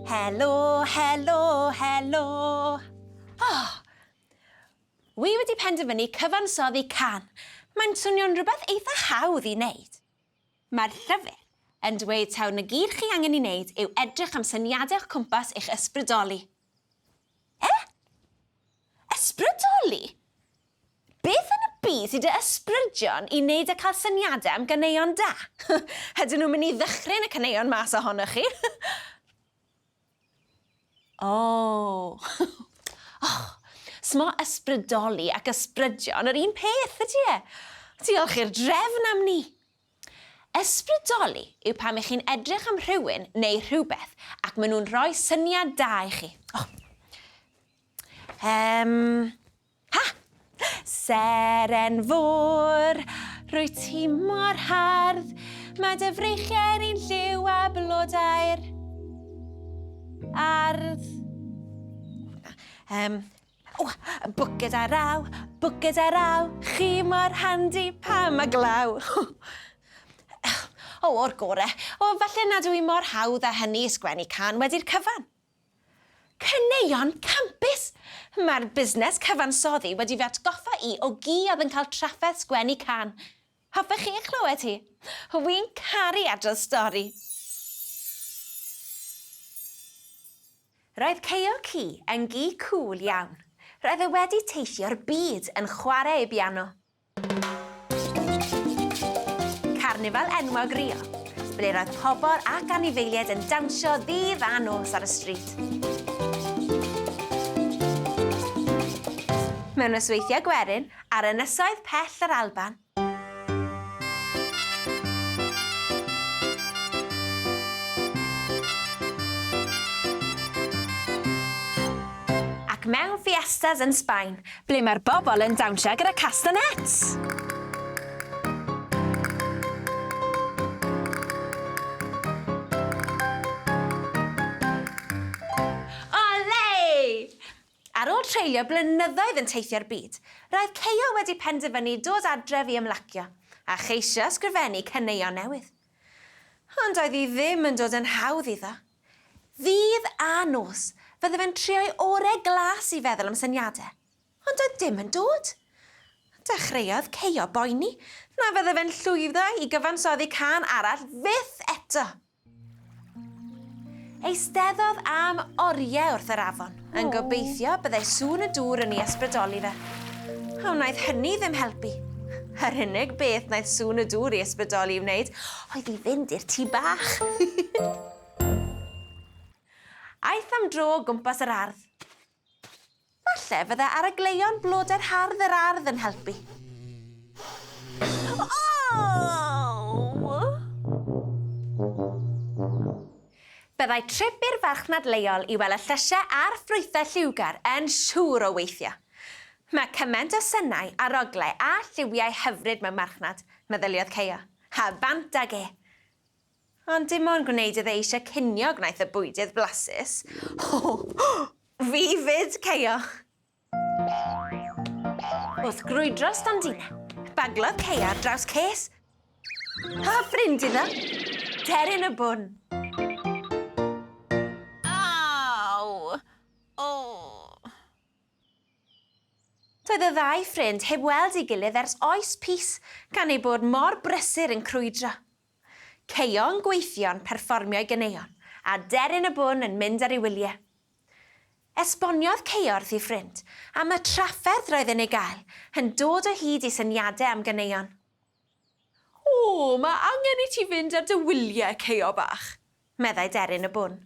Helo, helo, helo. Oh, wi wedi penderfynu cyfansoddi cân. Mae'n swnio'n rhywbeth eitha hawdd i wneud. Mae'r llyfr yn dweud taw 'na gyd chi angen ei wneud yw edrych am syniadau o'ch cwmpas i'ch ysbrydoli. E? Ysbrydoli? Beth yn y byd sydd dy ysbrydion i wneud â cael syniadau am ganeuon da? Ydyn nhw'n mynd i ddychryn y caneuon mas ohonoch chi? O! Oh, smo ysbrydoli ac ysbrydion yr un peth, ydy e? Diolch i'r drefn am 'ny. Ysbrydoli yw pan y'ch chi'n edrych am rhywun neu rhywbeth ac maen nhw'n rhoi syniad da i chi. Oh. Um, ha! Seren fôr, rwyt ti mor hardd, mae dy freichiau'n un lliw a blodau'r ardd. Um, O, bwced ar raw, bwced ar raw, chi mor handi pan mae glaw. O, o'r gore. O, falle nad yw i mor hawdd â hynny i sgwennu cân wedi'r cyfan. Caneuon campus! Mae'r busnes cyfansoddi wedi fy atgoffa i o gi oedd yn cael trafferth sgwennu cân. Hoffech chi ei chlywed hi? Wi'n caru adrodd stori. Roedd Ceio Ci yn gi cŵl iawn. Roedd e wedi teithio'r byd yn chwarae ei biano. Carnifal enwog Rio, ble roedd pobl ac anifeiliaid yn dawnsio ddydd a nos ar y stryd. Mewn nosweithiau gwerin, ar ynysoedd pell yr Alban, Ac mewn fiestas yn Sbaen, ble mae'r bobl yn dawnsio gyda castanets! Olé! Ar ôl treulio blynyddoedd yn teithio'r byd, roedd Ceio wedi penderfynu dod adref i ymlacio, a cheisio ysgrifennu caneuon newydd. Ond doedd hi ddim yn dod yn hawdd iddo. Ddydd a nos, fydde fe'n trio'i ore glas i feddwl am syniadau, ond doedd dim yn dod. Dechreuodd Ceio boeni na fydde fe'n llwyddo i gyfansoddi cân arall fyth eto. Eisteddodd am oriau wrth yr afon, yn gobeithio byddai sŵn y dŵr yn ei ysbrydoli fe. A wnaeth hynny ddim helpu. Yr unig beth wnaeth sŵn y dŵr ei ysbrydoli i wneud oedd i fynd i'r tŷ bach. Aeth am dro o gwmpas yr ardd. Falle fydde arogleuon blodau'r hardd yr ardd yn helpu. Byddai trip i'r farchnad leol i weld y llysiau a'r ffrwythau lliwgar yn siŵr o weithio. Mae cymaint o synau, aroglau a lliwiau hyfryd mewn marchnad, meddyliodd Caio. A bant ag e! Ond dim ond gwneud iddo eisiau cinio gwnaeth y bwydydd blasus. O! Fi 'fyd, Caio! Wrth grwydro stondinau, baglodd Caio ar draws ces. A ffrind iddo, Deryn y Bwn. Aw! O! Doedd y ddau ffrind heb weld ei gilydd ers oes pys, gan eu bod mor brysur yn crwydro. Caeo yn gweithio'n perfformio'i ganeuon, a Deryn y Bwn yn mynd ar ei wyliau. Esboniodd Caeo wrth ei ffrind am y trafferth roedd e'n ei gael yn dod o hyd i syniadau am ganeuon. O, mae angen i ti fynd ar dy wyliau, Caeo bach, meddai Deryn y Bwn.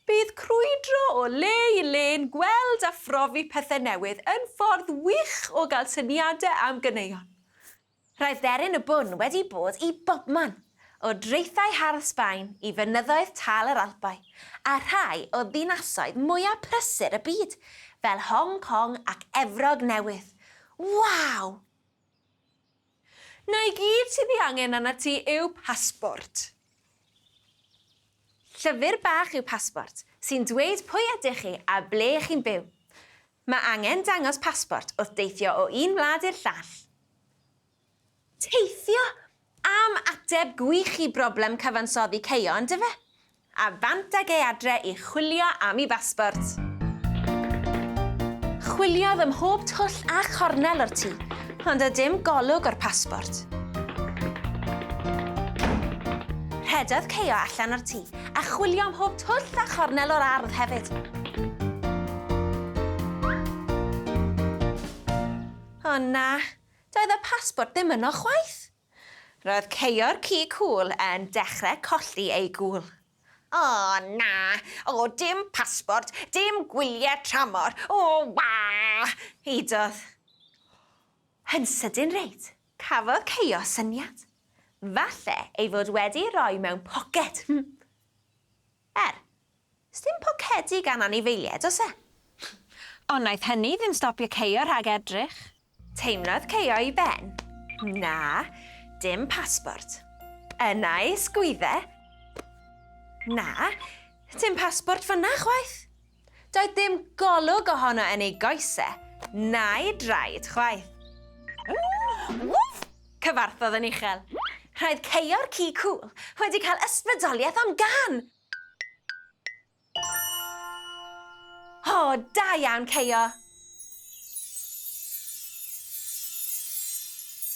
Bydd crwydro o le i le'n gweld a phrofi pethau newydd yn ffordd wych o gael syniadau am ganeuon. Roedd Deryn y Bwn wedi bod i bobman, o draethau hardd Sbaen i fynyddoedd tal yr Alpau, a rhai o ddinasoedd mwyaf prysur y byd, fel Hong Kong ac Efrog Newydd. Waw! Na i gyd sydd ei angen arnat ti yw pasbort. Llyfr bach yw pasbort, sy'n dweud pwy ydych chi a ble chi'n byw. Mae angen dangos pasbort wrth deithio o un wlad i'r llall. Teithio! Am ateb gwych i broblem cyfansoddi Caio, yndyfe? A bant ag e adre i chwilio am 'i basbort. Chwiliodd ym mhob twll a chornel o'r tŷ, ond doedd dim golwg o'r pasbort. Rhedodd Ceio allan o'r tŷ a chwilio ym mhob twll a chornel o'r ardd hefyd. O na, doedd y pasbort ddim yno chwaith. Roedd Ceio'r ci cŵl yn dechrau colli ei gŵl. O na! O, dim pasbort, dim gwyliau tramor! O, wa! Hudodd. Yn sydyn reit, cafodd Ceio syniad. Falle ei fod wedi ei roi mewn poced. Er, sdim pocedi gan anifeiliaid, oes e? Ond wnaeth hynny ddim stopio Ceio rhag edrych. Teimlodd Ceio ei ben. Na, dim pasbort. Yna ei ysgwydde. Na, dim pasbort fan'na chwaith. Doedd dim golwg ohono yn ei goese, na'i draed chwaith. Wff! Cyfarthodd yn uchel. Roedd Ceio'r ci cŵl wedi cael ysbrydoliaeth am gân! O, da iawn, Ceio!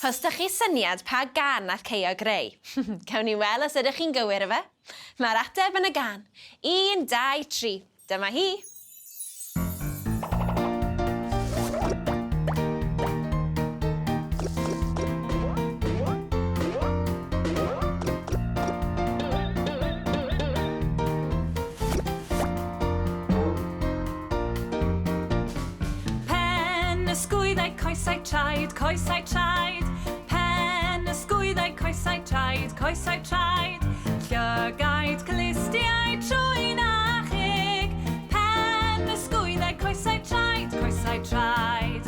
Os dych chi syniad pa gân nath Ceio greu? Cawn ni weld os ydych chi'n gywir ife? Mae'r ateb yn y gân. Un, dau, tri. Dyma hi! Pen, ysgwyddau, coesau, traed, coesau, traed. Pen, ysgwyddau, coesau, traed, coesau, traed. Llygaid, clustiau, trwyn a cheg. Pen, ysgwyddau, coesau, traed, coesau, traed.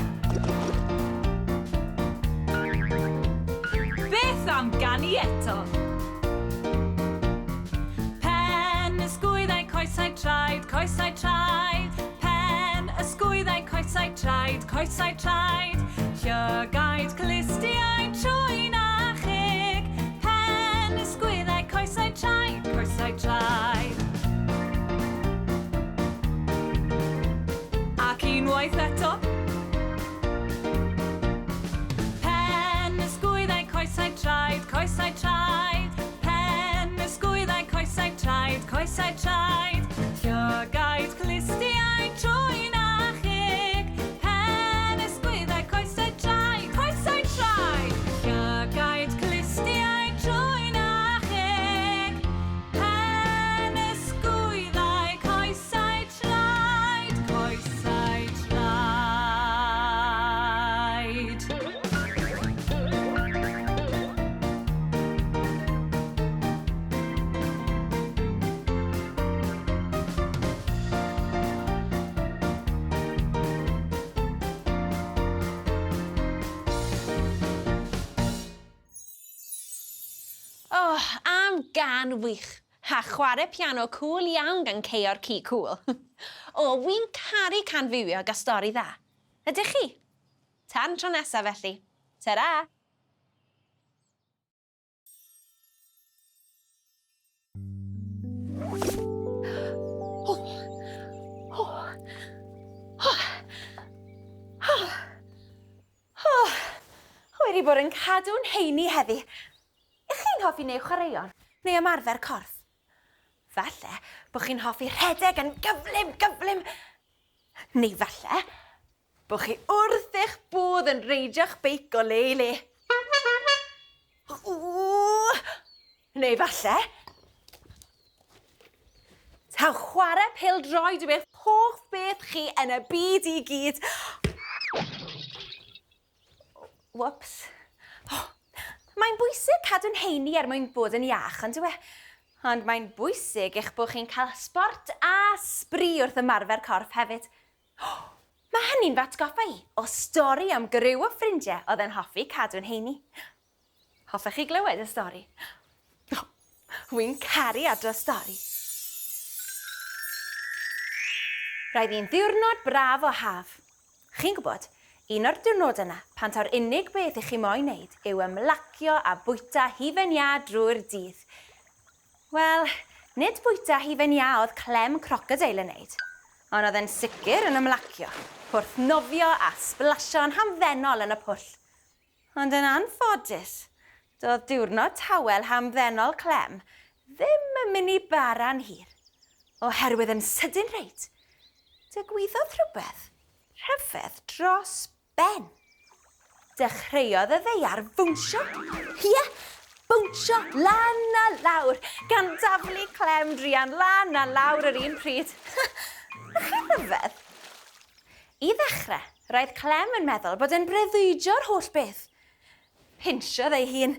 Beth am ganu eto? Pen, ysgwyddau, coesau, traed, coesau, traed. Pen, ysgwyddau, coesau, traed, coesau, traed. Llygaid, clustiau, trwyn a cheg. Pen, ysgwyddau, coesau, traed, coesau, traed. Ac unwaith eto. Pen, ysgwyddau, coesau, traed, coesau, traed. Pen, ysgwyddau, coesau, traed, coesau, traed. Llygaid, clustiau, trwyn a cheg. Pen, ysgwyddau, coesau, traed, coesau, traed. Llygaid, clustiau, trwyn a cheg. Pen, ysgwyddau, coesau, traed, coesau, traed. Oh, am gân wych! A chwarae piano cŵl iawn gan Ceio'r ci cŵl. O, wi'n caru cân fywiog a stori dda. Ydych chi? Tan tro nesa felly. Ta-ra! Wedi bod yn cadw'n heini heddi. Ych chi'n hoffi neu chwaraeon neu ymarfer corff? Falle bod chi'n hoffi rhedeg yn gyflym, gyflym. Neu falle bod chi wrth eich bodd yn reidio'ch beic o le i le. Ww! Neu falle taw chwarae pêl-droed yw eich hoff beth chi yn y byd i gyd. Whoops. Oh, mae'n bwysig cadw'n heini er mwyn bod yn iach, ond yw e? Ond mae'n bwysig eich bod chi'n cael sbort a sbri wrth ymarfer corff hefyd. Oh, mae hynny'n fy atgoffa i o stori am griw o ffrindiau oedd yn hoffi cadw'n heini. Hoffech chi glywed y stori? Oh, wi'n caru adrodd stori. Roedd hi'n ddiwrnod braf o haf. Chi'n gwybod, un o'r diwrnodau yna pan taw'r unig beth i chi moyn wneud yw ymlacio a bwyta hufen iâ drwy'r dydd. Wel, Nid bwyta hufen iâ oedd Clem Crocodeil yn neud, ond oedd e'n sicr yn ymlacio wrth nofio a sblasio'n hamddenol yn y pwll. Ond yn anffodus, doedd diwrnod tawel hamddenol Clem ddim yn mynd i bara'n hir, oherwydd yn sydyn reit, dygwyddodd rhywbeth rhyfedd dros ben. Dechreuodd y ddaear fownsio. Ie, bownsio lan a lawr, gan daflu Clem druan lan a lawr yr un pryd. Na chi rhyfedd? I ddechrau, roedd Clem yn meddwl bod e'n breuddwydio'r holl beth. Pinsiodd ei hun.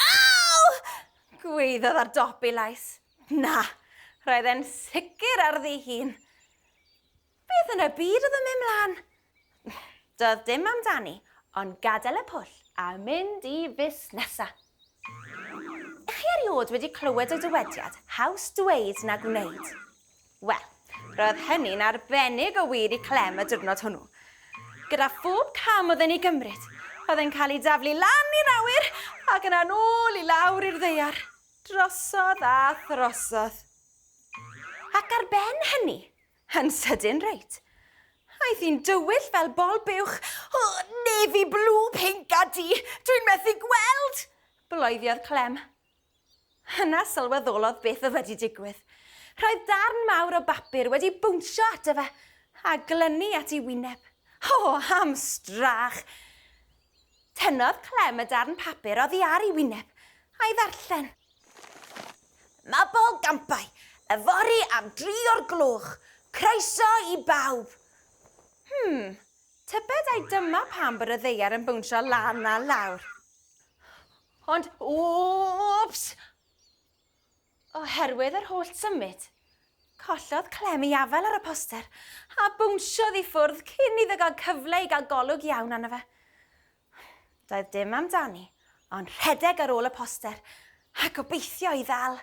Aw! Gweiddodd ar dop ei lais. Na, roedd e'n sicr ar ddihun. Beth yn y byd oedd yn mynd mlaen? Doedd dim amdani, ond gadael y pwll a mynd i fusnesa. Ych chi erioed wedi clywed y dywediad, haws dweud na gwneud? Wel, roedd hynny'n arbennig o wir i Clem y diwrnod hwnnw. Gyda phob cam oedd e'n ei gymryd, oedd e'n cael ei daflu lan i'r awyr ac yna'n ôl i lawr i'r ddaear, drosodd a throsodd. Ac ar ben hynny, yn sydyn reit, aeth hi'n dywyll fel bol buwch. O, navy blue, pink a du, dwi'n methu gweld! bloeddiodd Clem. Yna sylweddolodd beth oedd wedi digwydd. Roedd darn mawr o bapur wedi bownsio ato fe a glynu at ei wyneb. O, am strach! Tynnodd Clem y darn papur oddi ar ei wyneb a'i ddarllen. Mabolgampau, yfory am dri o'r gloch, croeso i bawb! Hmm, tybed ai dyma pam bod y ddaear yn bownsio lan a lawr? Ond, wps! Oherwydd yr holl symud, collodd Clem ei afael ar y poster a bownsiodd i ffwrdd cyn iddo gael cyfle i gael golwg iawn arno fe. Doedd dim amdani, ond rhedeg ar ôl y poster a gobeithio ei ddal.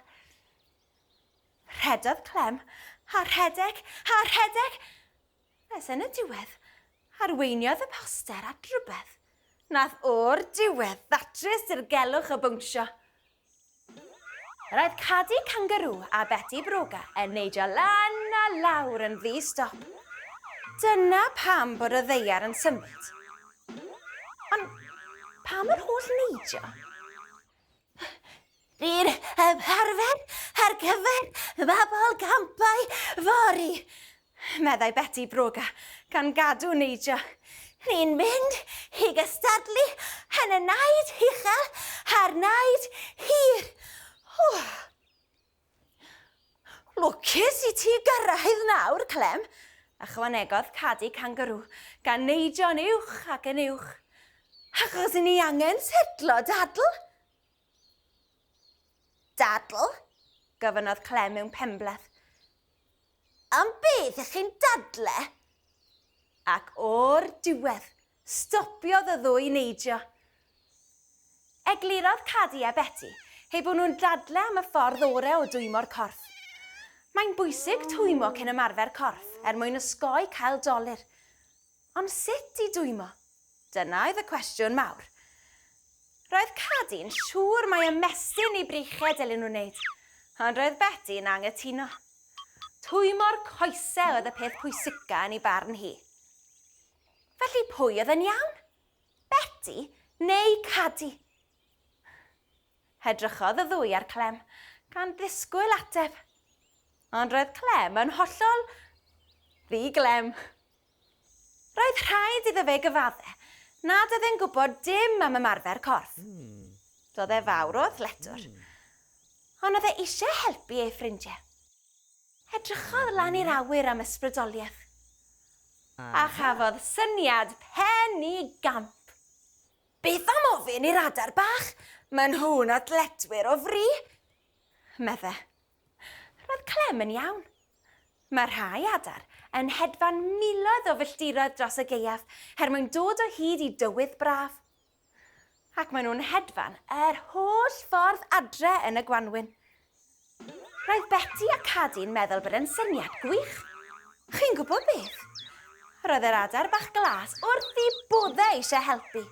Rhedodd Clem, a rhedeg, a rhedeg, nes yn y diwedd, arweiniodd y poster at rywbeth nath o'r diwedd ddatrys dirgelwch y bownsio. Roedd Cadi Kangaroo a Betty Broga yn neidio lan a lawr yn ddi-stop. Dyna pam bod y ddaear yn symud. Ond pam yr holl neidio? Ni'n ymarfer ar gyfer mabolgampau fory, meddai Betty Broga, gan gadw neidio. Ni'n mynd i gystadlu yn y naid uchel a'r naid hir. Oh. Lwcus i ti gyrraedd nawr, Clem, ychwanegodd Cadi Kangaroo, gan neidio'n uwch ac yn uwch. Achos i ni angen setlo dadl. Dadl? gofynnodd Clem mewn penbleth. Am beth ych chi'n dadle? Ac o'r diwedd, stopiodd y ddwy neidio. Eglurodd Cadi a Betty eu bod nhw'n dadle am y ffordd orau o dwymo'r corff. Mae'n bwysig twymo cyn ymarfer corff er mwyn osgoi cael dolur. Ond sut i dwymo? Dyna oedd y cwestiwn mawr. Roedd Cadi'n siŵr mai ymestyn ei breichiau dylen nhw wneud, ond roedd Betty'n anghytuno. Twymo'r coesau oedd y peth pwysica yn ei barn hi. Felly pwy oedd yn iawn? Betty neu Cadi? Edrychodd y ddwy ar Clem, gan ddisgwyl ateb. Ond roedd Clem yn hollol ddi-glem. Roedd rhaid iddo fe gyfadde nad oedd e'n gwybod dim am ymarfer corff. Doedd e fawr o athletwr. Ond oedd e eisiau helpu ei ffrindiau. Edrychodd lan i'r awyr am ysbrydoliaeth. A chafodd syniad penigamp. Beth am ofyn i'r adar bach? Maen nhw'n athletwyr o fri, medde. Roedd Clem yn iawn. Mae rhai adar yn hedfan miloedd o filltiroedd dros y gaeaf er mwyn dod o hyd i dywydd braf. Ac maen nhw'n hedfan yr holl ffordd adre yn y gwanwyn. Roedd Betty a Cadi'n meddwl bod e'n syniad gwych. Chi'n gwybod beth? Roedd yr adar bach glas wrth eu boddau eisiau helpu.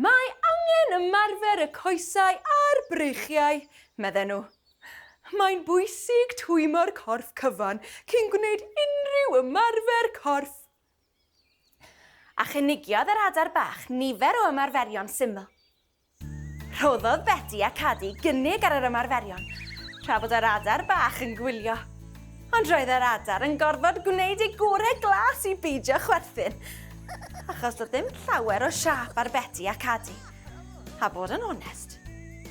Mae angen ymarfer y coesau a'r breichiau, medden nhw. Mae'n bwysig twymo'r corff cyfan cyn gwneud unrhyw ymarfer corff. A chynigiodd yr adar bach nifer o ymarferion syml. Rhoddodd Beti a Cadi gynnig ar yr ymarferion, tra bod yr adar bach yn gwylio. Ond roedd yr adar yn gorfod gwneud eu gorau glas i beidio chwerthin, achos doedd ddim llawer o siâp ar Beti a Cadi. A bod yn onest,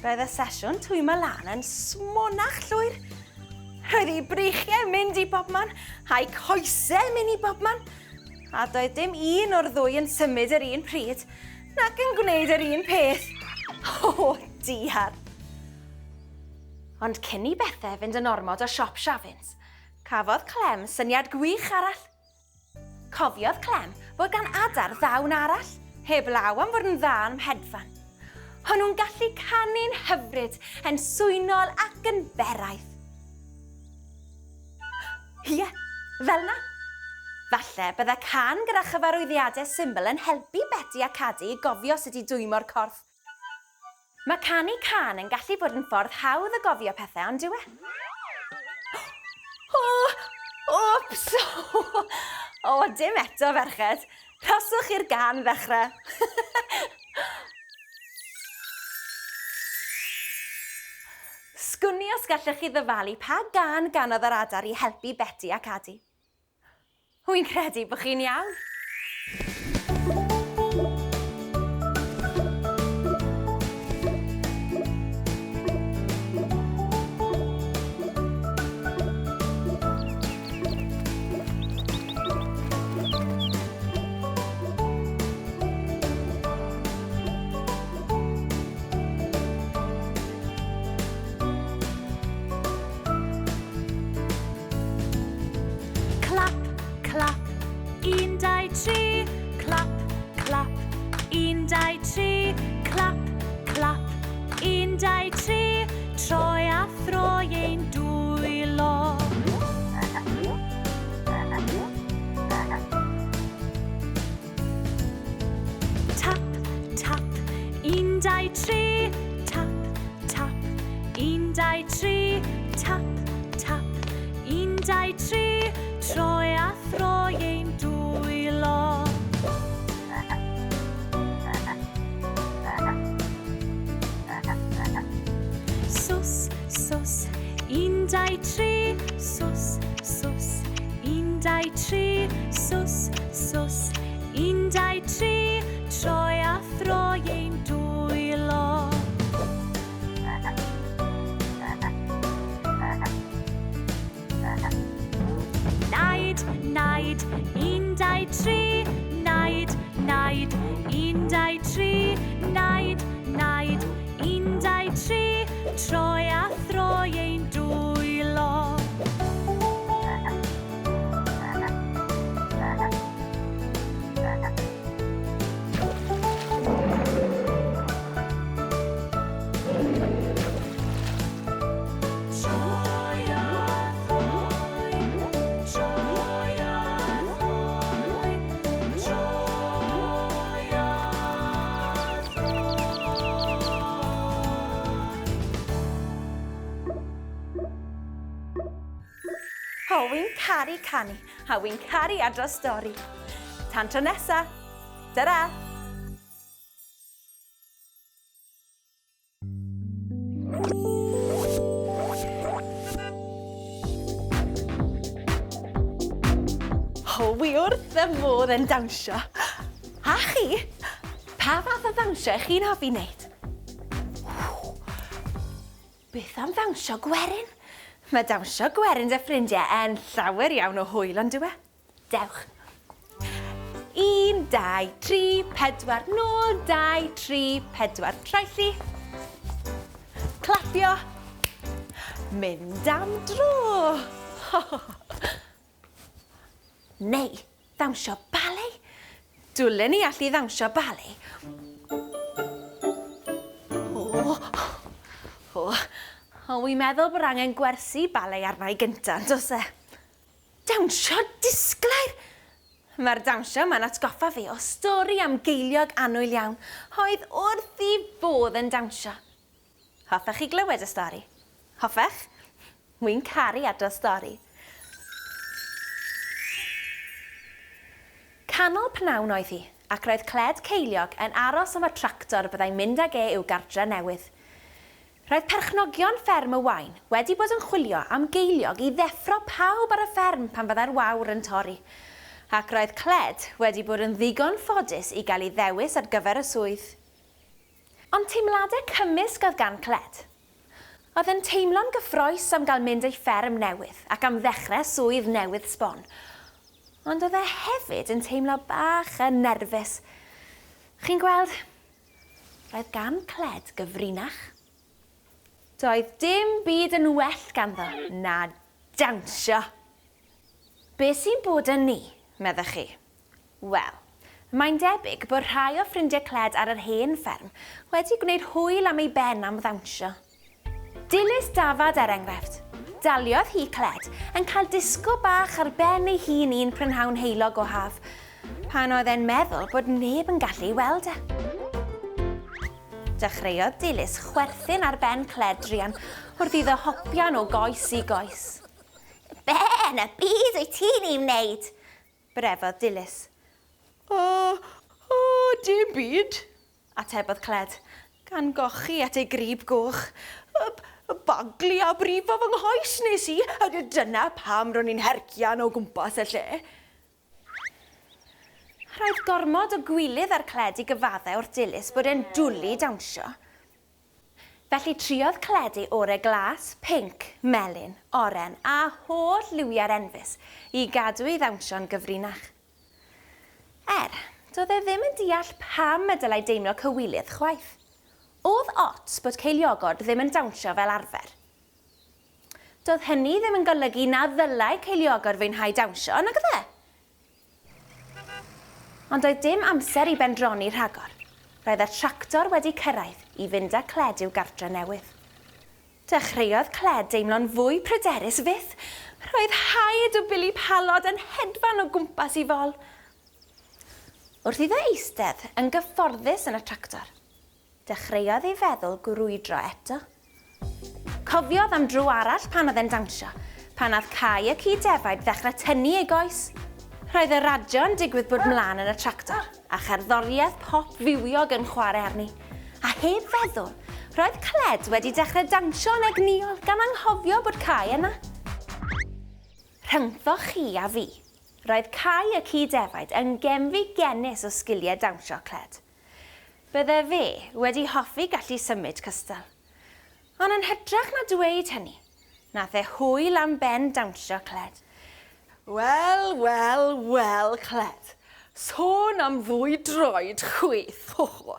roedd y sesiwn twymo lan yn smonach llwyr. Roedd ei breichiau mynd i bobman, a'i coesau mynd i bobman, a doedd dim un o'r ddwy yn symud yr un pryd, nac yn gwneud yr un peth. O, diar! Ond cyn i bethau fynd yn ormod o siop siafins, cafodd Clem syniad gwych arall. Cofiodd Clem fod gan adar ddawn arall, heblaw am fod yn dda am hedfan. O'n nhw'n gallu canu'n hyfryd, yn swynol ac yn beraidd. Ie, fel 'na. Falle bydde cân gyda chyfarwyddiadau syml yn helpu Beti a Cadi i gofio sut i dwymo'r corff. Mae canu cân yn gallu bod yn ffordd hawdd o gofio pethau, on'd yw e? O! Wps! O, dim eto, ferched. Rhoswch i'r gân ddechrau. Sgwn i os gallech chi ddyfalu pa gân ganodd yr adar i helpu Beti ac Adi. Wy'n credu bod chi'n iawn. Clap, clap, un, dau, tri. Clap, clap, un, dau, tri. Clap, clap, un, dau, tri. Troi a throi ein dwylo. Tap, tap, un, dau, tri. Tap, tap, un, dau, tri. Tap, tap, un, dau, tri. Troi a throi ein dwylo. Sws, sws, un, dau, tri. Sws, sws, un, dau, tri. Sws, sws, un, dau, tri. Troi a throi ein dwylo. Naid, naid, un, dau, tri. Naid, naid, un, dau, tri. Naid, naid, un, dau, tri. Troi a throi ein dwylo. Troi a throi, troi a throi, troi a throi. O, wi'n caru canu, a wi'n caru adrodd stori. Tan tro nesa. Tara! O, wi wrth fy modd yn dawnsio. A chi? Pa fath o ddawnsio ych chi'n hoffi wneud? Beth am ddawnsio gwerin? Mae dawnsio gwerin 'da ffrindiau yn llawer iawn o hwyl, on'd yw e? Dewch. 1, 2, 3, 4, nôl, 2, 3, 4, troelli. Clapio. Mynd am dro. Neu ddawnsio ballet. Dwlen ni allu ddawnsio ballet. O, o, o, wi'n meddwl bod angen gwersi ballet arna i gynta, yn does e? Dawnsio disglair! Mae'r dawnsio yma'n atgoffa fi o stori am geiliog annwyl iawn, oedd wrth ei fodd yn dawnsio. Hoffech chi glywed y stori? Hoffech? Wi'n caru adrodd stori. Canol pnawn oedd hi, ac roedd Cled Ceiliog yn aros am y tractor byddai'n mynd ag e i'w gartre newydd. Roedd perchnogion fferm y Waun wedi bod yn chwilio am geiliog i ddeffro pawb ar y fferm pan fyddai'r wawr yn torri, ac roedd Cled wedi bod yn ddigon ffodus i gael ei ddewis ar gyfer y swydd. Ond teimladau cymysg oedd gan Cled. Oedd yn teimlo'n gyffrous am gael mynd ei fferm newydd ac am ddechrau swydd newydd sbon, ond oedd e hefyd yn teimlo bach yn nerfus. Chi'n gweld, roedd gan Cled gyfrinach. Doedd dim byd yn well ganddo na dawnsio. Be sy'n bod yn ni, meddech chi? Wel, mae'n debyg bod rhai o ffrindiau Cled ar yr hen fferm wedi gwneud hwyl am ei ben am ddawnsio. Dilys Dafad, er enghraifft. Daliodd hi Cled yn cael disgo bach ar ben ei hun un prynhawn heulog o haf, pan oedd e'n meddwl bod neb yn gallu ei weld e. Dechreuodd Dilys chwerthin ar ben Cled druan wrth iddo hopian o goes i goes. Be yn y byd wyt ti'n ei wneud? brefodd Dilys. O, o, dim byd, atebodd Cled, gan gochi at ei grib goch. Baglu a brifo fy nghoes nes i, a dyna pam ro'n i'n hercian o gwmpas y lle. Roedd gormod o gwilydd ar Cled i gyfadde wrth Dilys bod e'n dwlu dawnsio. Felly triodd Cled ei ore glas, pinc, melyn, oren a holl liwiau'r enfys i gadw ei ddawnsio'n gyfrinach. Er, doedd e ddim yn deall pam y dylai deimlo cywilydd chwaith. O'dd ots bod ceiliogod ddim yn dawnsio fel arfer. Doedd hynny ddim yn golygu na ddylai ceiliogod fwynhau dawnsio, nag oedd e? Ond doedd dim amser i bendroni rhagor. Roedd y tractor wedi cyrraedd i fynd â Cled i'w gartre newydd. Dechreuodd Cled deimlo'n fwy pryderus fyth. Roedd haid o bili palod yn hedfan o gwmpas ei fol. Wrth iddo eistedd yn gyfforddus yn y tractor, dechreuodd ei feddwl grwydro eto. Cofiodd am dro arall pan oedd e'n dawnsio, pan nath Cai y ci defaid ddechrau tynnu ei goes. Roedd y radio yn digwydd bod mlaen yn y tractor, a cherddoriaeth pop fywiog yn chwarae arni. A heb feddwl, roedd Cled wedi dechrau dawnsio'n egnïol gan anghofio bod Cai yna. Rhyngthoch chi a fi, roedd Cai y ci defaid yn genfigennus o sgiliau dawnsio Cled. Bydde fe wedi hoffi gallu symud cystal. Ond yn hytrach na dweud hynny, nath e hwyl am ben dawnsio Cled. Wel, wel, wel, Cled. Sôn am ddwy droed chwith, ho, ho,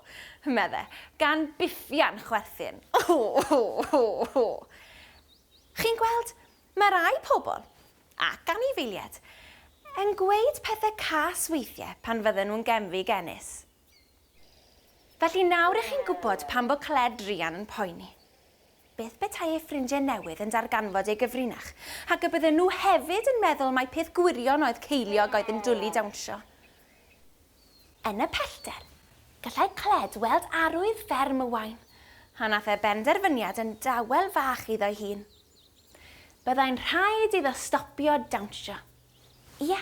medde, gan biffian chwerthin. Ho, ho, ho, ho. Chi'n gweld, mae rai pobl, ac anifeiliaid, yn gweud pethau cas weithiau pan fydden nhw'n genfigennus. Felly nawr ych chi'n gwybod pam bod Cled druan yn poeni. Beth petai ei ffrindiau newydd yn darganfod ei gyfrinach, ac y bydden nhw hefyd yn meddwl mai peth gwirion oedd ceiliog oedd yn dwlu dawnsio. Yn y pellter, gallai Cled weld arwydd fferm y Waun, a nath e benderfyniad yn dawel fach iddo'i hun. Byddai'n rhaid iddo stopio dawnsio. Ie,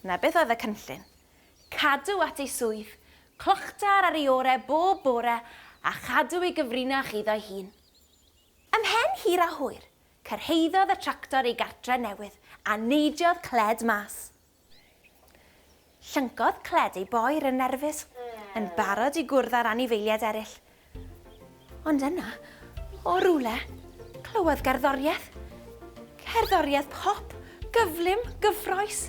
'na beth oedd y cynllun. Cadw at ei swydd, clochdar ar ei ore bob bore a chadw ei gyfrinach iddo'i hun. Ymhen hir a hwyr, cyrhaeddodd y tractor ei gartre newydd a neidiodd Cled mas. Llyncodd Cled ei boer yn nerfus, yn barod i gwrdd â'r anifeiliaid eraill. Ond yna, o rywle, clywodd gerddoriaeth. Cerddoriaeth pop, gyflym, gyffrous.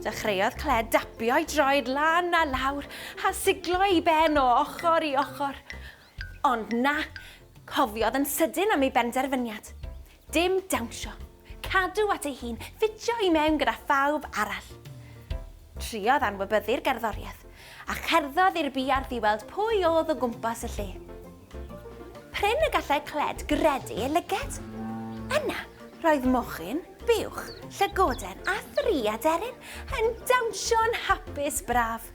Dechreuodd Cled dapio'i droed lan a lawr a siglo ei ben o ochr i ochr. Ond na, cofiodd yn sydyn am ei benderfyniad. Dim dawnsio. Cadw at ei hun, ffitio i mewn gyda phawb arall. Triodd anwybyddu'r gerddoriaeth, a cherddodd i'r buarth i weld pwy oedd o gwmpas y lle. Prin y gallai Cled gredu ei lyged. Yna, roedd mochyn, buwch, llygoden a thri aderyn yn dawnsio'n hapus braf.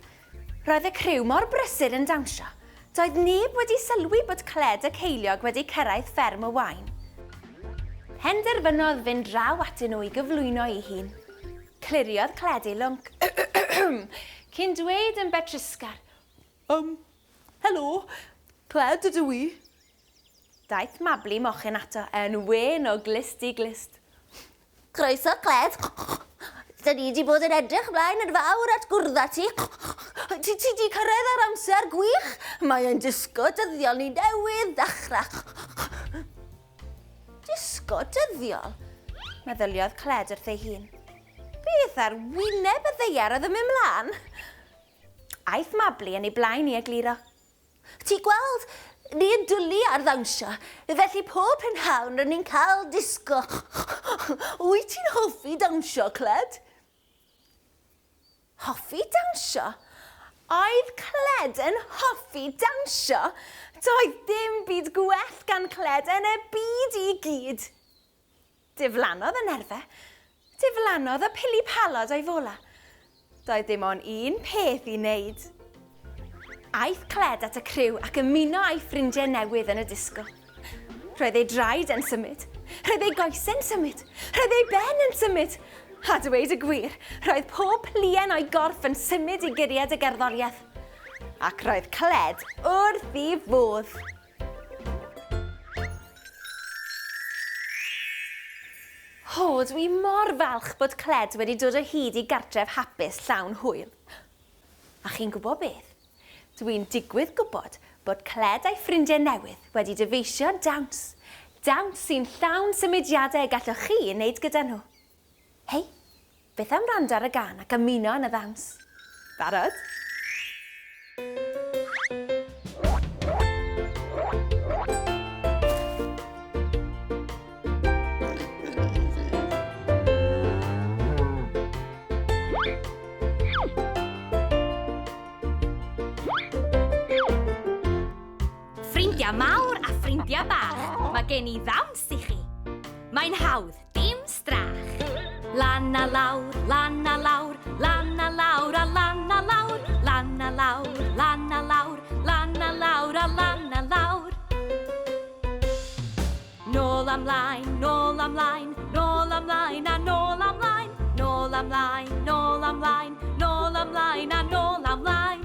Roedd y criw mor brysur yn dawnsio, doedd neb wedi sylwi bod Cled y ceiliog wedi cyrraedd fferm y Waun. Penderfynodd fynd draw atyn nhw i gyflwyno ei hun. Cliriodd Cled ei lwnc cyn dweud yn betrusgar. Um, helo, Cled ydw i. Daeth Mabli mochyn ato yn wên o glust i glust. Croeso, Cled. Dyn ni wedi bod yn edrych mlaen yn fawr at gwrdd â ti. Ti, ti di cyrraedd ar amser gwych. Mae e'n disgo dyddiol ni newydd ddechrau. Disgo dyddiol? Meddyliodd Cled wrth ei hun. Beth ar wyneb y ddaear oedd yn mynd mlaen? Aeth Mabli yn ei blaen i egluro. Ti gweld, ni yn dwlu ar ddawnsio, felly pob prynhawn rŷn ni'n cael disgo. Wyt ti'n hoffi dawnsio, Cled? Hoffi dawnsio? Oedd Cled yn hoffi dawnsio? Doedd dim byd gwell gan Cled yn y byd i gyd. Diflannodd y nerfe. Diflannodd y pili-palod o'i fola. Doedd dim ond un peth i wneud. Aeth Cled at y criw ac ymuno â'i ffrindiau newydd yn y disgo. Roedd ei draed yn symud. Roedd ei goesau'n symud. Roedd ei ben yn symud. A dweud y gwir, roedd pob pluen o'i gorff yn symud i guriad y gerddoriaeth. Ac roedd Cled wrth ei fodd. O, dwi mor falch bod Cled wedi dod o hyd i gartref hapus llawn hwyl. A chi'n gwybod beth? Dwi'n digwydd gwybod bod Cled a'i ffrindiau newydd wedi dyfeisio dawns. Dawns sy'n llawn symudiadau y gallwch chi ei wneud gyda nhw. Hei, beth am wrando ar y gân ac ymuno yn y ddawns? Barod? Ffrindiau mawr a ffrindiau bach, mae gen i ddawns i chi. Mae'n hawdd, dim strach. Lan a lawr, lan a lawr, lan a lawr a lan a lawr, lan a lawr, lan a lawr, lan a lawr a lan a lawr. Nôl a mlaen, nôl a mlaen, nôl a mlaen a nôl a mlaen, nôl a mlaen, nôl a mlaen, nôl a mlaen a nôl a mlaen.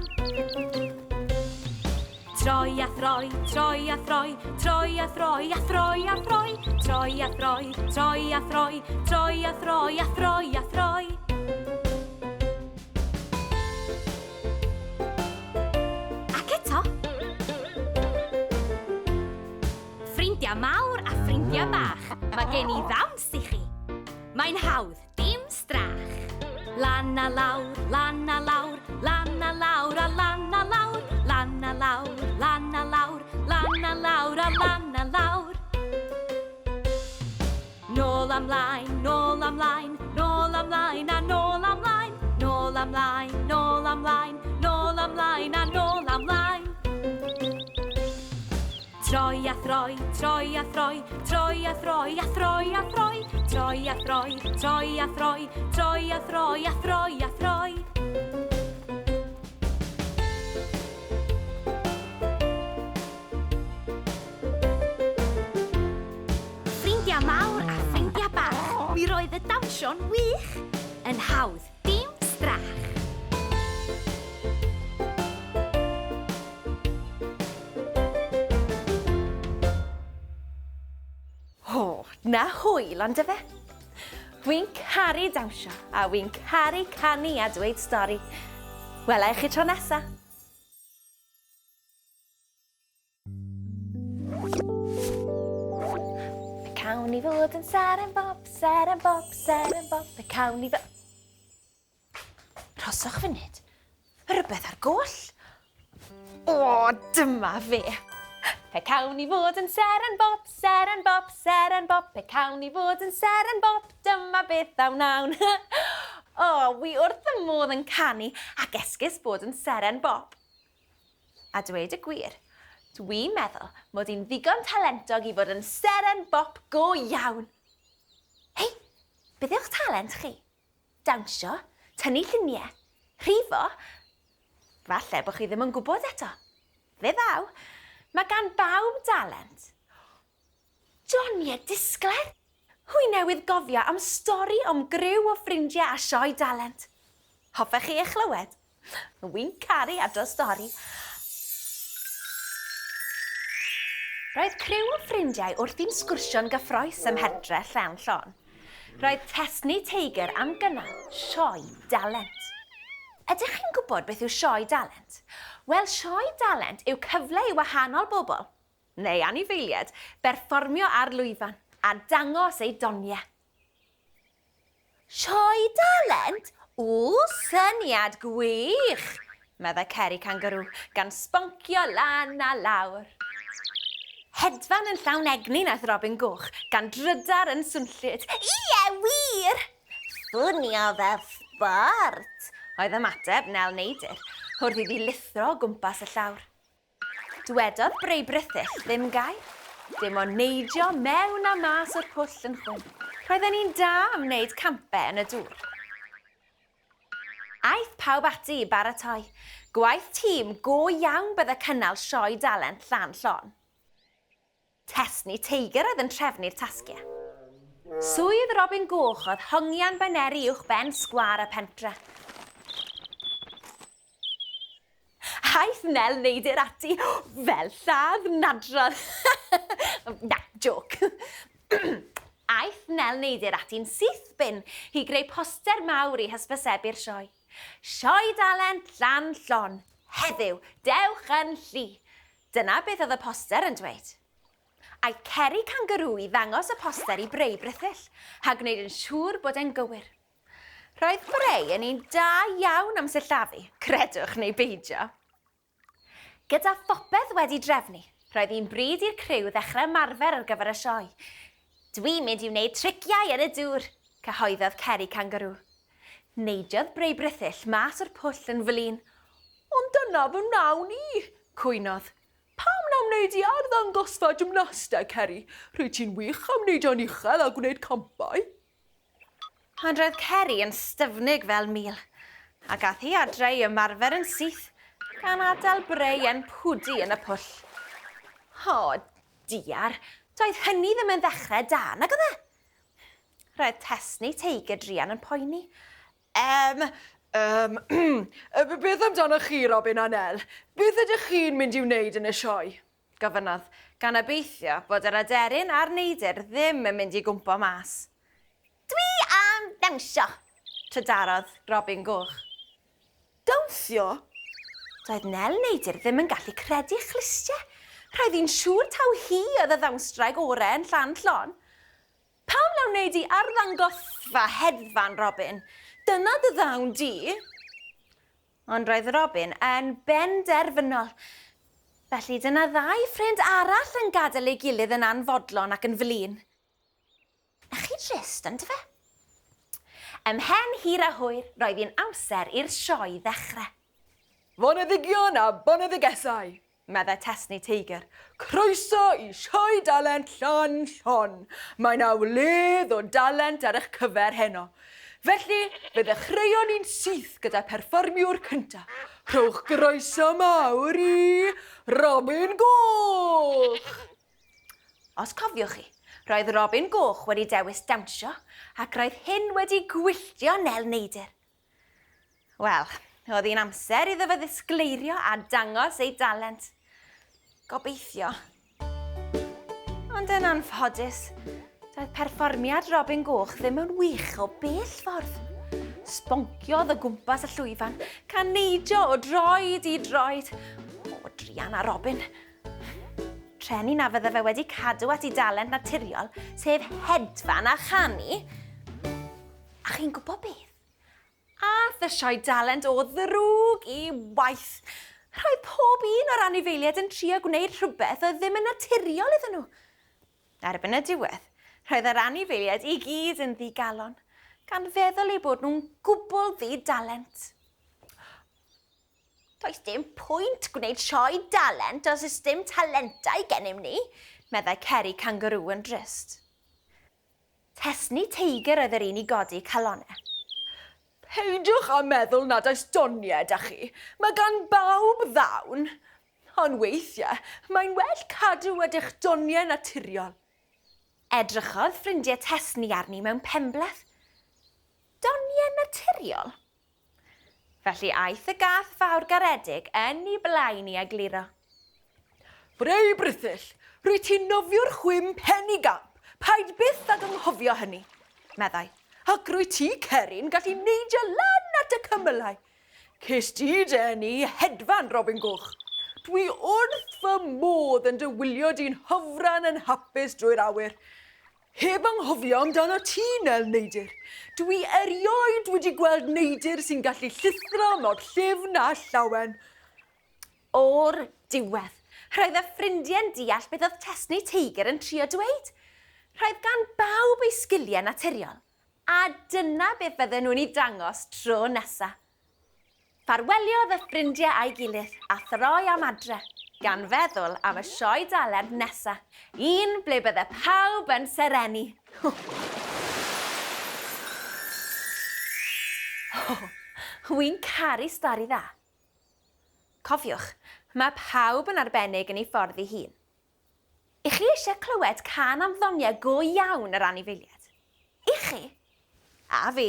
Troi a throi, troi a throi, troi a throi a throi a throi, troi a throi, troi a throi, troi a throi a throi a throi. Ac eto. Ffrindiau mawr a ffrindiau bach, mae gen i ddawns i chi. Mae'n hawdd, dim strach. Lan a lawr, lan a lawr, lan a lawr a lan a lawr, lan a lawr, lan a lawr, lan a lawr a lan a lawr. Nôl a mlaen, nôl a mlaen, nôl a mlaen a nôl a mlaen, nôl a mlaen, nôl a mlaen, nôl a mlaen a nôl a mlaen. Troi a throi, troi a throi, troi a throi a throi a throi, troi a throi, troi a throi, troi a throi a throi a throi. Ffrindiau mawr a ffrindiau bach, mi roedd y dawnsio'n wych. Yn hawdd, dim strach. O, na hwyl, ond efe? Wi'n caru dawnsio, a wi'n caru canu a dweud stori. Wela i chi tro nesa. Pe cawn ni fod yn seren bop, seren bop, seren bop, pe cawn ni fod... Rhoswch funud. Rhywbeth ar goll. O, dyma fe. Pe cawn ni fod yn seren bop, seren bop, seren bop, pe cawn ni fod yn seren bop, dyma beth a wnawn. O, wi wrth y modd yn canu ac esgus bod yn seren bop. A dweud y gwir, dwi'n meddwl mod i'n ddigon talentog i fod yn seren bop go iawn. Hei, beth yw'ch talent chi? Dawnsio? Tynnu lluniau? Rhifo? Falle bod chi ddim yn gwybod eto. Fe ddaw. Mae gan bawb dalent. Johnny y disglair. Hwy newydd gofio am stori om griw o ffrindiau a sioe dalent. Hoffech chi ei chlywed? Wi'n caru adrodd stori. Roedd criw o ffrindiau wrthi'n sgwrsio'n gyffroes ym mhentre Llan Llon. Roedd Tesni Teigr am gynnal sioe dalent. Ydych chi'n gwybod beth yw sioe dalent? Wel, sioe dalent yw cyfle i wahanol bobl, neu anifeiliaid, berfformio ar lwyfan a dangos eu doniau. Sioe dalent? O, syniad gwych! meddai Ceri Kangaroo, gan sboncio lan a lawr. Hedfan yn llawn egni naeth Robin Goch, gan drydar yn swnllyd. Ie, wir! Swnio fel sbort! Oedd ymateb Nel Neidyr, wrth iddi lithro o gwmpas y llawr. Dwedodd Brei Brithyll ddim gair. Dim ond neidio mewn a mas o'r pwll yn chwim. Roedden ni'n da am wneud campau yn y dŵr. Aeth pawb ati i baratoi. Gwaith tîm go iawn bydde cynnal sioe dalent Llan Llon. Tesni Teigr oedd yn trefnu'r tasgiau. Swydd Robin Goch oedd hongian baneri uwch ben sgwâr y pentre. Aeth Nel Neidyr ati fel lladd nadrodd. Na, joc. Aeth Nel Neidyr ati'n syth bin i greu poster mawr i hysbysebu'r sioe. Sioe dalent Llan Llon. Heddiw, dewch yn llu. Dyna beth oedd y poster yn dweud. Aeth Ceri Kangaroo i ddangos y poster i Brei Brithyll, a gwneud yn siŵr bod e'n gywir. Roedd Brei yn un da iawn am sillafu, credwch neu beidio. Gyda phopeth wedi drefnu, roedd hi'n bryd i'r criw ddechrau ymarfer ar gyfer y sioe. Dwi'n mynd i wneud triciau yn y dŵr, cyhoeddodd Ceri Kangaroo. Neidiodd Brei Brithyll mas o'r pwll yn flin. Ond dyna fy wnawn i, cwynodd. Pam na wneud i arddangosfa gymnasteg, Ceri? Rwyt ti'n wych am neidio'n uchel a gwneud campau. Ond roedd Ceri yn styfnig fel mul, ac ath hi adre i ymarfer yn syth, gan adael Brei yn pwdu yn y pwll. O, diar, doedd hynny ddim yn ddechrau da, nag oedd e? Roedd Tesni Teigr druan yn poeni. Beth amdanoch chi, Robin a Nel? Beth ydych chi'n mynd i'w wneud yn y sioe? Gofynnodd, gan obeithio bod yr aderyn a'r neidr ddim yn mynd i gwmpo mas. Dwi am ddawnsio, trydarodd Robin Goch. Dawnsio? Doedd Nel Neidyr ddim yn gallu credu chlustiau. Roedd hi'n siŵr taw hi oedd y ddawnsdraig orau yn Llan Llon. Pam na wneud i arddangosfa hedfan, Robin? Dyna dy ddawn di. Ond roedd Robin yn benderfynol. Felly dyna ddau ffrind arall yn gadael ei gilydd yn anfodlon ac yn flin. Na chi drist, on'd ife? Ymhen hir a hwyr, roedd hi'n amser i'r sioe ddechrau. Foneddigion a boneddigesau, meddai Tesni Teigr. Croeso i Sioe Dalent Llan Llon. Mae 'na wledd o dalent ar eich cyfer heno. Felly, fe ddechreuon ni'n syth gyda perfformiwr cynta. Rhowch groeso mawr i Robin Goch! Os cofiwch chi, roedd Robin Goch wedi dewis dawnsio ac roedd hyn wedi gwylltio Nel Neidyr. Wel, oedd hi'n amser iddo fe ddisgleirio a dangos ei dalent. Gobeithio. Ond yn anffodus, doedd perfformiad Robin Goch ddim yn wych o bell ffordd. Sbonciodd o gwmpas y llwyfan, gan neidio o droed i droed. O, druan a Robin. Treni na fydde fe wedi cadw at ei dalent naturiol, sef hedfan a chanu. A chi'n gwybod beth? Ath y sioe dalent o ddrwg i waith. Roedd pob un o'r anifeiliaid yn trio gwneud rhywbeth oedd ddim yn naturiol iddyn nhw. Erbyn y diwedd, roedd yr anifeiliaid i gyd yn ddigalon, gan feddwl eu bod nhw'n gwbl ddi-dalent. Does dim pwynt gwneud sioe dalent os oes dim talentau gennym ni, meddai Ceri Kangaroo yn drist. Tesni Teigr oedd yr un i godi calonnau. Peidiwch â meddwl nad oes doniau 'da chi. Mae gan bawb ddawn. Ond weithiau, mae'n well cadw at eich doniau naturiol. Edrychodd ffrindiau Tesni arni mewn penbleth. Doniau naturiol? Felly aeth y gath fawr garedig yn ei blaen i egluro. Brei Brithyll, rwyt ti'n nofio'r chwim pen i gamp, paid byth ag anghofio hynny, meddai. Ac rwyt ti, Cerin, gallu neidio lan at y cymylau. Ces di dy eni i hedfan, Robin Goch. Dwi wrth fy modd yn dy wylio di'n hyfran yn hapus drwy'r awyr. Heb anghofio amdano ti, Nel Neidr. Dwi erioed wedi gweld neidr sy'n gallu llithro mor llyfn a llawen. O'r diwedd, roedd y ffrindiau'n deall beth oedd Tesni Teigr yn trio dweud. Roedd gan bawb ei sgiliau naturiol, a dyna beth fydden nhw'n ei dangos tro nesa. Ffarweliodd y ffrindiau â'i gilydd a throi am adre, gan feddwl am y sioe dalent nesa, un ble bydde pawb yn serennu. Wi'n caru stori dda. Cofiwch, mae pawb yn arbennig yn ei ffordd ei hun. I chi eisiau clywed cân am ddoniau go iawn yr anifeiliaid? I chi? A fi.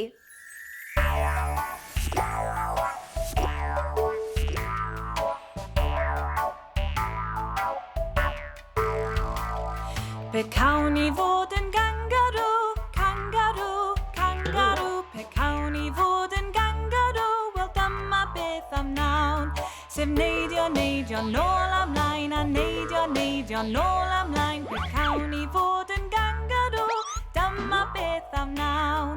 Pe cawn i fod yn gangarw, cangarw, cangarw. Pe cawn i fod yn gangarw, wel dyma beth am nawn. Sef neidio, neidio, nôl a mlaen, a neidio, neidio, nôl a mlaen. Pe cawn i fod yn gangarw, dyma beth am nawn.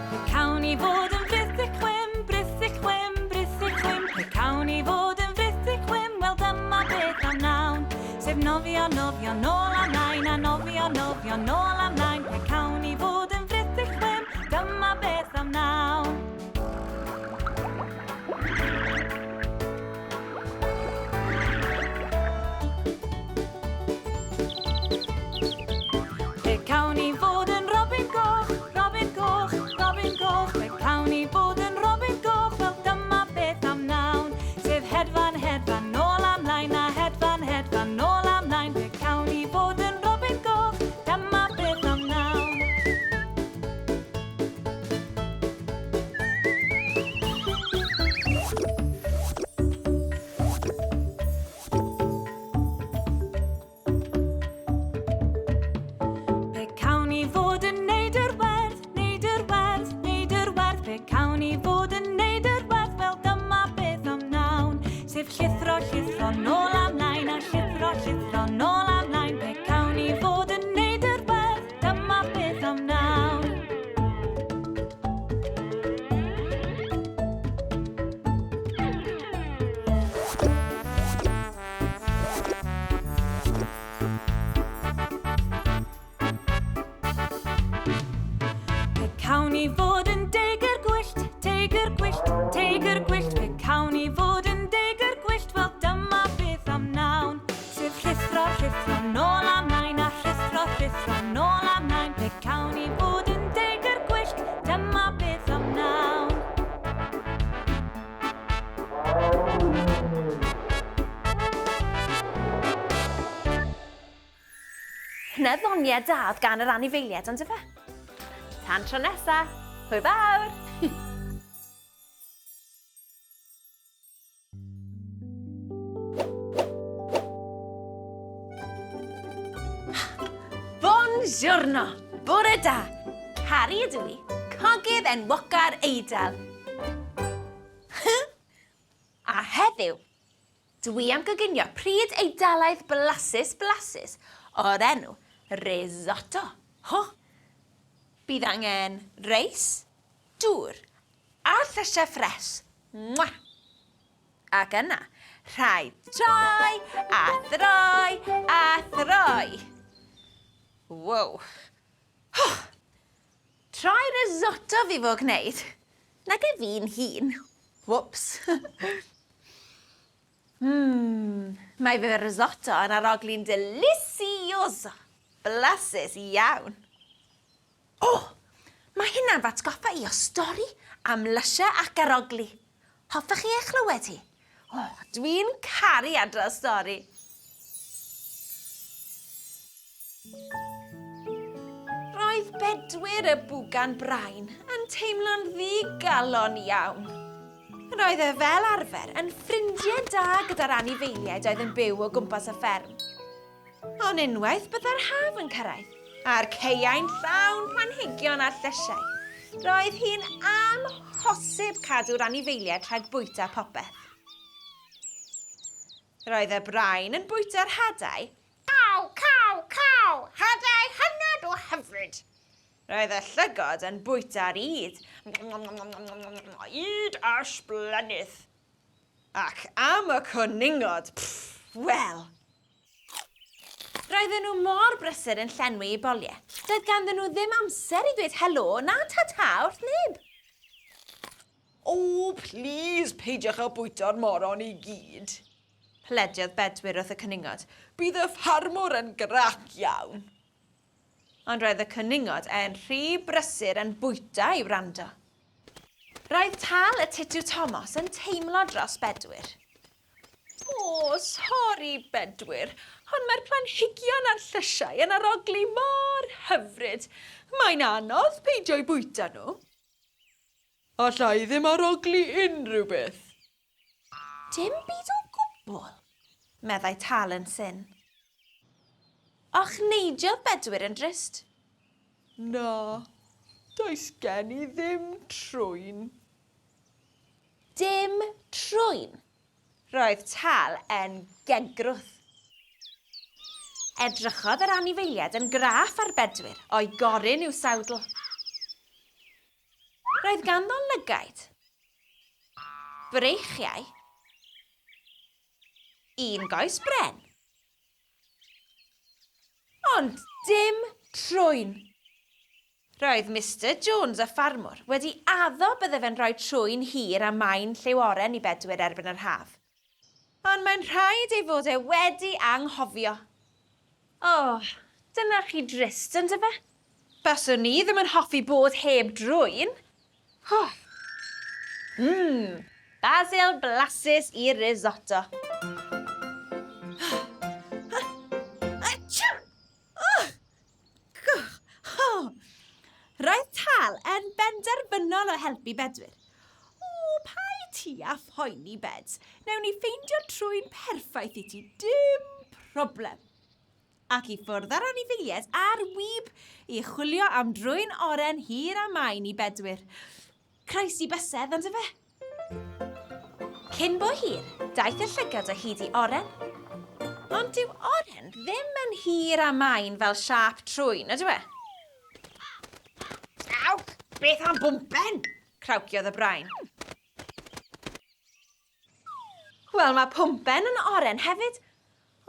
Pe cawn i fod yn frithyll chwim, brithyll chwim, brithyll chwim. Pe cawn i fod yn frithyll chwim, wel dyma beth am nawn. Sef nofio, nofio, nôl a mlaen, a nofio, nofio, nôl a mlaen. Pe cawn i fod yn frithyll chwim, dyma beth am nawn. Pe cawn i fod yn Robin Goch, Robin Goch, Robin Goch. Pe cawn i fod yn Robin Goch, wel dyma beth am nawn. Sef hedfan, hedfan, nôl a mlaen, a hedfan, hedfan, nôl a mlaen. Pe cawn i fod yn Robin Goch, dyma beth am nawn. Pe cawn i fod yn neidr werdd, neidr werdd, neidr werdd. Pe cawn i fod yn neidr werdd, wel dyma beth am nawn. Sef llithro, llithro, nôl a mlaen, a llithro, llithro, nôl a mlaen. Pe cawn i fod yn neidr werdd, dyma beth am nawn. Pe cawn i fod yn deigr gwyllt, teigr gwyllt, teigr gwyllt. Pe cawn i fod yn deigr gwyllt, wel dyma beth am nawn. Sef rhuthro, rhuthro, nôl a mlaen, a rhuthro, rhuthro, nôl a mlaen. Pe cawn i fod yn deigr gwyllt, dyma beth am nawn. Na ddoniau da oedd gan yr anifeiliaid, ond ife? Tan tro nesa, hwyl fawr! Buongiorno! Bore da! Harry ydw i, cogydd enwoca'r Eidal. A heddiw, dwi am goginio pryd Eidalaidd blasus blasus o'r enw risotto. Ho! Bydd angen reis, dŵr a llysiau ffres. Mwah! Ac yna, rhaid troi a throi a throi. Wow. Ho! Troi risotto fi fo gwneud. Nag e fi'n hun. Whoops. Mae fy risotto yn arogli'n delicioso. Blasus iawn. O! Mae hynna'n f'atgoffa i o stori am lysiau ac arogli. Hoffech chi ei chlywed hi? O, dwi'n caru adrodd stori. Roedd Bedwyr y Bwgan Brain yn teimlo'n ddigalon iawn. Roedd e fel arfer yn ffrindiau da gyda'r anifeiliaid oedd yn byw o gwmpas y fferm. Ond unwaith byddai'r haf yn cyrraedd, a'r caeau'n llawn planhigion a llysiau, roedd hi'n amhosib cadw'r anifeiliaid rhag bwyta popeth. Roedd y brain yn bwyta'r hadau. Caw, caw, caw! Hadau hynod o hyfryd! Roedd y llygod yn bwyta'r ŷd. Ŷd a sblennydd! Ac am y cwningod, pff, wel! Roedden nhw mor brysur yn llenwi eu boliau, doedd ganddyn nhw ddim amser i ddweud helo na ta-ta wrth neb. O, plîs, peidiwch â bwyta'r moron i gyd! Plediodd Bedwyr wrth y cwningod. Bydd y ffarmwr yn grac iawn. Ond roedd y cwningod yn rhy brysur yn bwyta i wrando. Roedd Tal y Titw Tomos yn teimlo dros Bedwyr. O, sori, Bedwyr, ond mae'r planhigion a'r llysiau yn arogli mor hyfryd. Mae'n anodd peidio'u bwyta nhw. Alla i ddim arogli unrhyw beth. Dim byd o gwbl, meddai Tal yn syn. Ochneidiodd Bedwyr yn drist. Na, does gen i ddim trwyn. Dim trwyn? Roedd Tal yn gegrwth. Edrychodd yr anifeiliaid yn graff ar Bedwyr o'i gorun i'w sawdl. Roedd ganddo lygaid, breichiau, un goes bren, ond dim trwyn. Roedd Mister Jones y ffarmwr wedi addo bydde fe'n rhoi trwyn hir a main lliw oren i Bedwyr erbyn yr haf. Ond mae'n rhaid ei fod e wedi anghofio. O, dyna chi drist, yndyfe? Baswn i ddim yn hoffi bod heb drwyn. Oh. Basil blasus i risotto. Roedd Tal yn benderfynol o helpu Bedwyr. O, paid ti â phoeni, Beds. Newn ni ffeindio trwyn perffaith i ti, dim problem. Ac i ffwrdd â'r anifeiliaid a'r wib i chwilio am drwyn oren hir a main i Bedwyr. Croesi bysedd, on'd yfe? Cyn bo hir, daeth y llygad o hyd i oren. Ond dyw oren ddim yn hir a main fel siâp trwyn, ydyw e? Awc! Beth am bwmpen? Crawciodd y brain. Wel, mae pwmpen yn oren hefyd,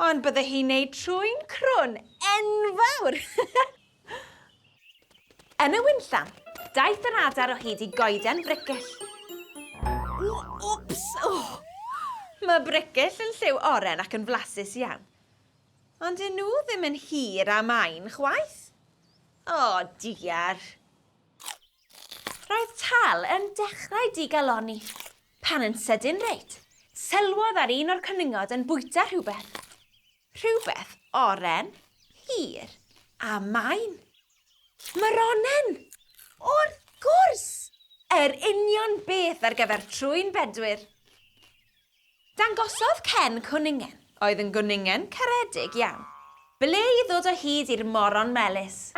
ond bydde hi'n neud trwyn crwn enfawr. Yn y winllan, daeth yr adar o hyd i goeden bricyll. O, wps! Oh. Mae bricyll yn lliw oren ac yn flasus iawn. Ond dyn nhw ddim yn hir a main chwaith. O, diar. Roedd Tal yn dechrau digalonni, pan yn sydyn reit, sylwodd ar un o'r cwningod yn bwyta rhywbeth. Rhywbeth oren, hir a main. Moronen! Wrth gwrs! Yr union beth ar gyfer trwyn Bedwyr. Dangosodd Ken cwningen, oedd yn gwningen caredig iawn, ble i ddod o hyd i'r moron melys.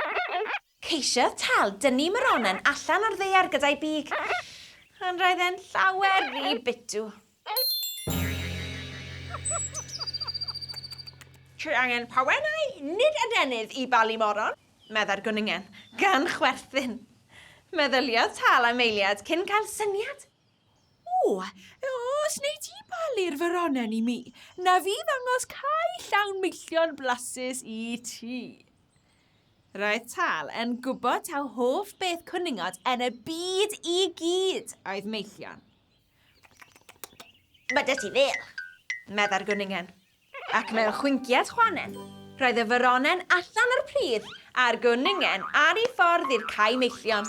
Ceisiodd Tal dynnu moronen allan o'r ddaear gyda'i big, ond roedd e'n llawer rhy bitw. Ti angen pawennau, nid adenydd i balu moron, meddai'r gwningen, gan chwerthin. Meddyliodd Tal am eiliad cyn cael syniad. O, os wnei ti balu'r foronen i mi, na fi ddangos cae llawn meillion blasus i ti. Roedd Tal yn gwybod taw hoff beth cwningod yn y byd i gyd oedd meillion. Mae 'da ti ddêl, meddai'r gwningen. Ac mewn chwinciad chwanen, Roedd y foronen allan o'r pridd a'r gwningen ar ei ffordd i'r cae meillion.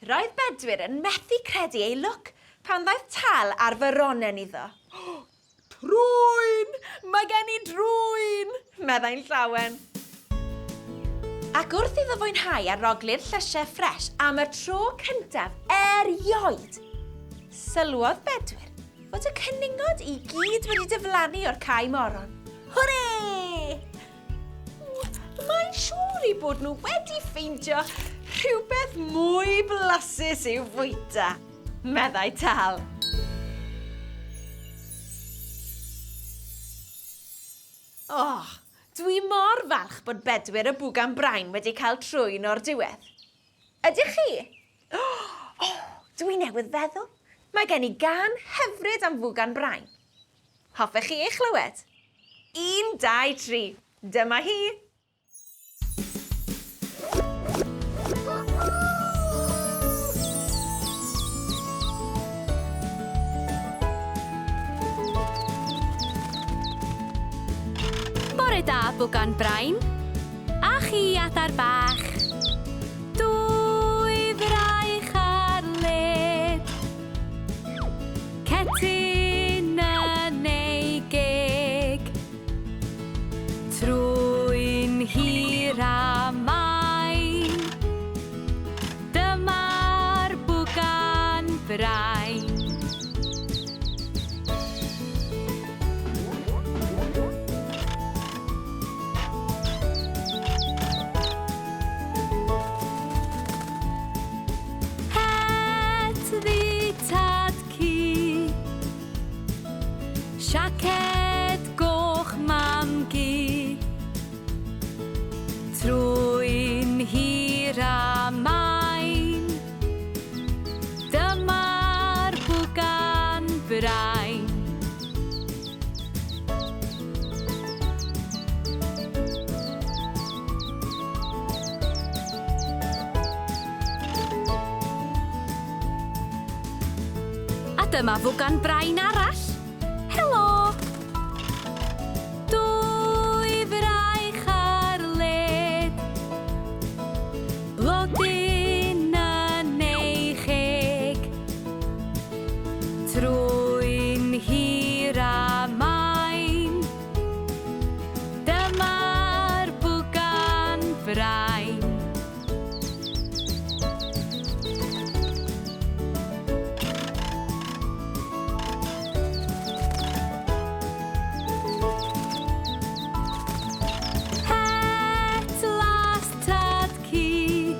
Roedd Bedwyr yn methu credu ei lwc pan ddaeth Tal â'r foronen iddo. Trwyn! Mae gen i drwyn! meddai'n llawen. Ac wrth iddo fwynhau arogli'r llysiau ffres am y tro cyntaf erioed, sylwodd Bedwyr fod y cwningod i gyd wedi diflannu o'r cae moron. Hwrê! Mae'n siŵr eu bod nhw wedi ffeindio rhywbeth mwy blasus i'w fwyta, meddai Tal. Oh, dwi mor falch bod Bedwyr y Bwgan Brain wedi cael trwyn o'r diwedd. Ydych chi? Oh, dwi newydd feddwl. Mae gen i gân hyfryd am Fwgan Brain. Hoffech chi ei chlywed? 1, 2, 3. Dyma hi! Bore da, Bwgan Brain. A chi, adar bach. Dwy fraich ar led. Cetyn yn ei geg. Trwyn hir a main. Dyma'r bwgan brain. Het ddu tad cu. Siaced goch mam gu. Trwyn hir a main. Dyma'r bwgan brain. A dyma fwgan brain arall. Helo! Dwy fraich ar led. Blodyn yn ei cheg. Trwyn hir a main. Dyma'r bwgan brain. Het las tad cu.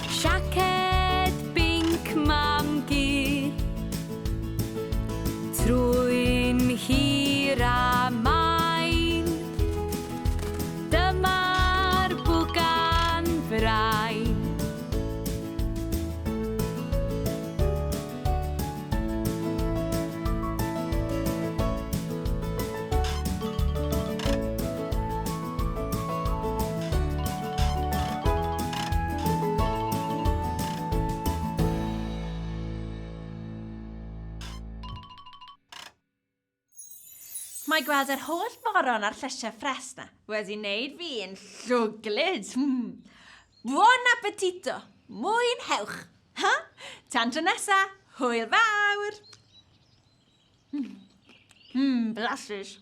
Siaced binc mam gu. Trwyn hir a main. Dyma'r bwgan brain. Mae gweld yr holl foron a'r llysiau ffres 'na wedi wneud fi'n llwglyd. Mm. Buon appetito! Mwynhewch! Ha? Tan tro nesa, hwyl fawr! Mm, blasus.